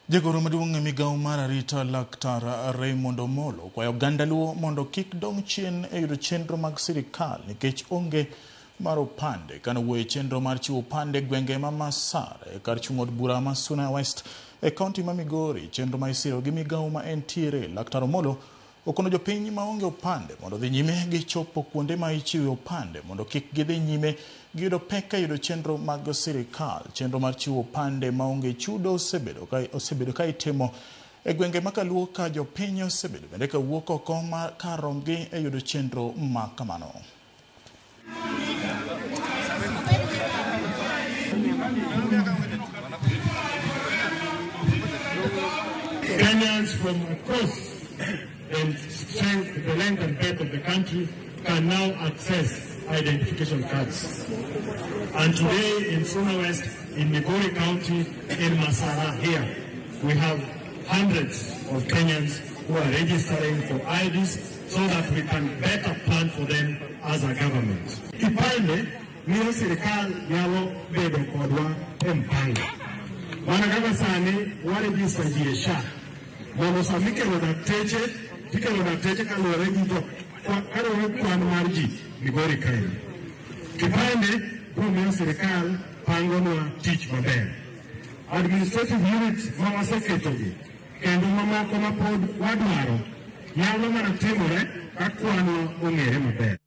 Jagoro maduong' e migawo mar arita Laktar Raymond Omolo okwayo oganda Luo mondo kik dong' chien e yudo chenro mag sirikal nikech onge mar opande. Kane owuoyo e chenro mar chiwo opande e gwenge ma Masara e kar chung' od bura ma Suna West e kaunti ma Migori, chenro ma isiro gi migawo ma entiere, Laktar Omolo okono jopiny maonge opande mondo odhi nyime gi chopo kuonde ma ichiwe opande mondo kik gidhi nyime gi yudo pek e yudo chenro mag sirikal. Chenro mar chiwo opande maonge chudo osebedo ka itimo e gwenge ma kaluo ka jopiny osebedo bende ka wuok oko ma kar rombgi e yudo chenro ma kamano. Kenyans from across the strength, the length and breadth of the country can now access identification cards. And today in Suna West, in Migori County, in Masara here, we have hundreds of Kenyans who are registering for IDs so that we can better plan for them as a government. Kipande miyo sirikal nyalo bedo kodwa e mpango. Mana kaka sani waregister ji e SHA mondo sama ikelo dakteche tikelo dakteche kaluwore gi jo kaluwore kwan mar ji Migori kae. Kipande biro miyo sirikal pangonwa tich maber. Administrative units ma waseketogi kendo mamoko ma pod wadwaro nyalo mana timore ka kwanwa ong'ere maber.